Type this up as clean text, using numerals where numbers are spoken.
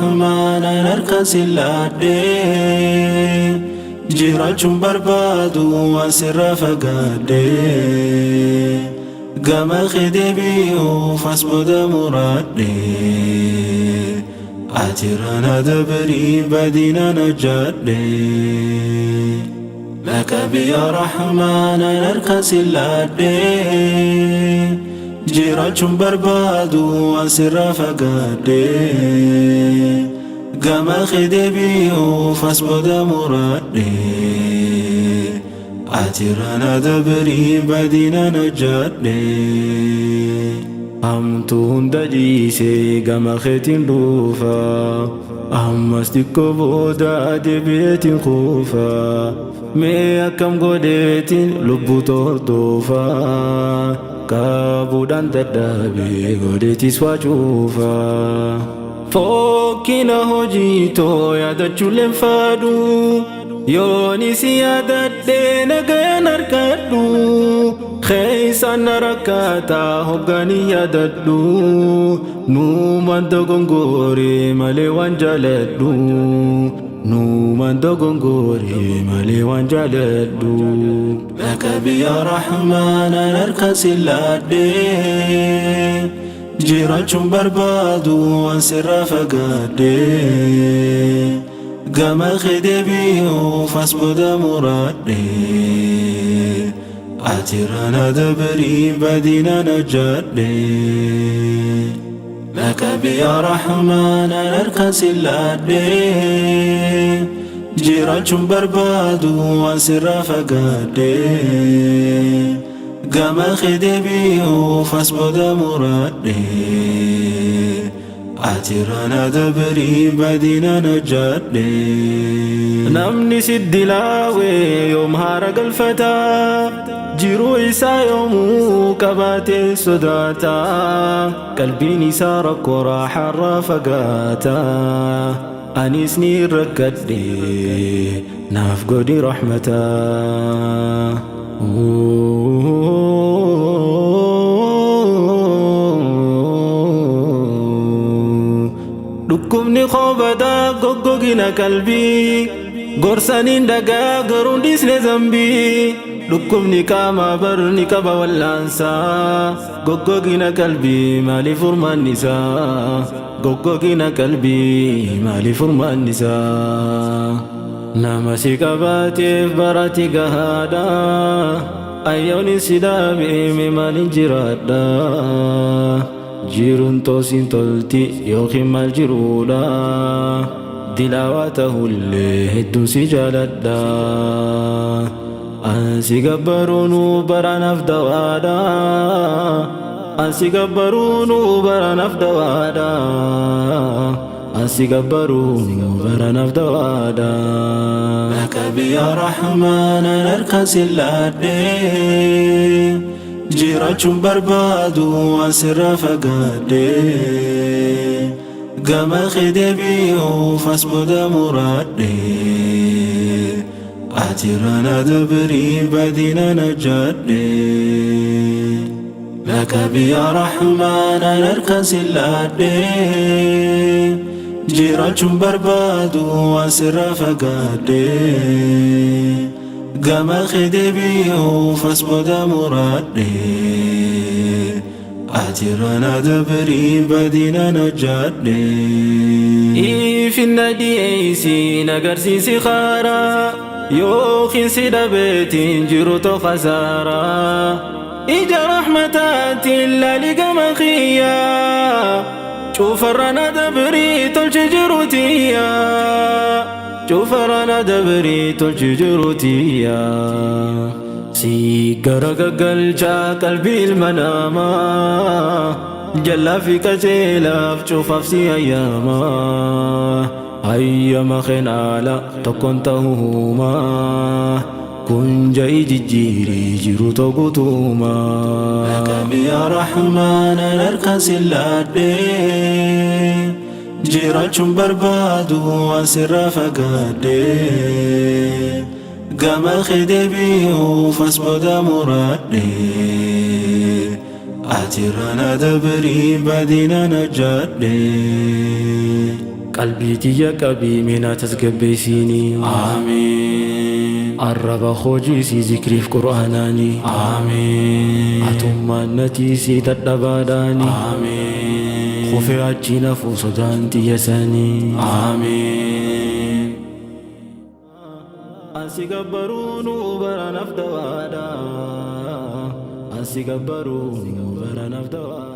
Rahmaan an harka si laadhe. Jiraachuun barbaadu waan sirraa fagaadhe. Gama kee deebi'uuf as booda muraadhe. Ati irra dabrii badina hojjadhe. Naqabi yaa Rahmaan an harka si laadhe. Jiraachuun barbaadu waan sirraa fagaadhe. Gama kee deebi'uuf as booda muraadhe. Ati irra dabrii badina hojjadhe. Hamtuu hunda dhiisee gama keetiin dhufa. Ammas xiqqoo booda deebi'eetiin kuufa. Mee akkam godheetiin lubbuu hordofa. Qabuudhaan dadhabee godheetis waa cufa. Fokkina hojii too yaadachuuleen fadhu. Yooni si yaadadhee nagayaan argadhu. Keessaan na rakkataa hoggaanii yaadadhu. Nuumaan dogongoree malee waan jaaladhu. Nuumaan dogongoree malee waan jaaladhu. Naqabi yaa Rahmaan an harka si laadhe. Jiraachuun barbaadu waan sirraa fagaadhe. Gama kee deebi'uuf as booda muraadhe. Ati irra dabrii badina hojjadhe. Naqabi yaa Rahmaan an harka si laadhe. Jiraachuun barbaadu waan sirraa fagaadhe. Gama kee deebi'uuf as booda muraadhe. Ati irra dabrii badina hojjadhe. Namni si dilaawee yoom haara galfata. Jiruu isaa yoomuu qabaatee sodaata. Qalbiin isaa rakkoo raaxarraa fagaata. Anis ni rakkadhe naaf godhi rahmata. Dhukkubni koo badaa goggogina qalbii. Gorsaniin dhagaa garuu dhiisne zambii. Dhukkubni qaamaa barni qaba wallaansaa. Goggogina qalbii maaliif furmaanni isaa? Goggogina qalbii maaliif furmaanni isaa? Nama si qabaateef barati gahaadha. Ayyooni si dhaabee maaliin jiraadha? Jiruun toosiin tolti yookiin maal jiruudha? Dilaawaa ta'ullee hedduun si jaaladha. Ansi gabbaruunuu baranaaf dawaadha. Ansi gabbaruunuu baranaaf dawaadha. Ansi gabbaruunuu baranaaf dawaadha. Naqabi yaa Rahmaan an harka si laadhe. Jiraachuun barbaadu waan sirraa fagaadhe. Gama kee deebi'uuf as booda muraadhe. Ati irra dabrii badina hojjadhe. Naqabi yaa Rahmaan an harka si laadhe. Jiraachuun barbaadu waan sirraa fagaadhe. Gama kee deebi'uuf as booda muraadhe. Ati irra dabrii badina hojjadhe. Ifinna dhiyeessiin agarsiisi karaa. Yookiin si dhabeetiin jiru tokko saaraa. Ija rahmataatiin laali gama kiyyaa. Cufarra na dabrii tolchi jiru tiyyaa. Cufarra na dabrii tolchi jiru tiyyaa. Si gara gaggalchaa qalbii ilma namaa. Jallaa fi qajeelaaf cufaaf si ayyamaa. Hayyama keen ala tokkoon ta'uumaa. Kun ja'i jijjiirii jiru tokkutuumaa. Naqabi yaa Rahmaan an harka si laadhe. Jiraachuun barbaadu waan sirraa fagaadhe. Gama kee deebi'uuf as booda muraadhe. Ati irra dabrii badina hojjadhe. Qalbii tiyya qabii mee naa tasgabbeeysiini. Aamiin. Arraba koo jiisii zikriif qur'aanaani. Aamiin. Atummaan na tiisii dadhabaadhaani. Aamiin. Kufee achiin hafuu sodaan tiyya sanii. Aamiin. Ansi gabbaruunuu bara naaf dawaadha. Ansi gabbaruunuu bara naaf dawaadha.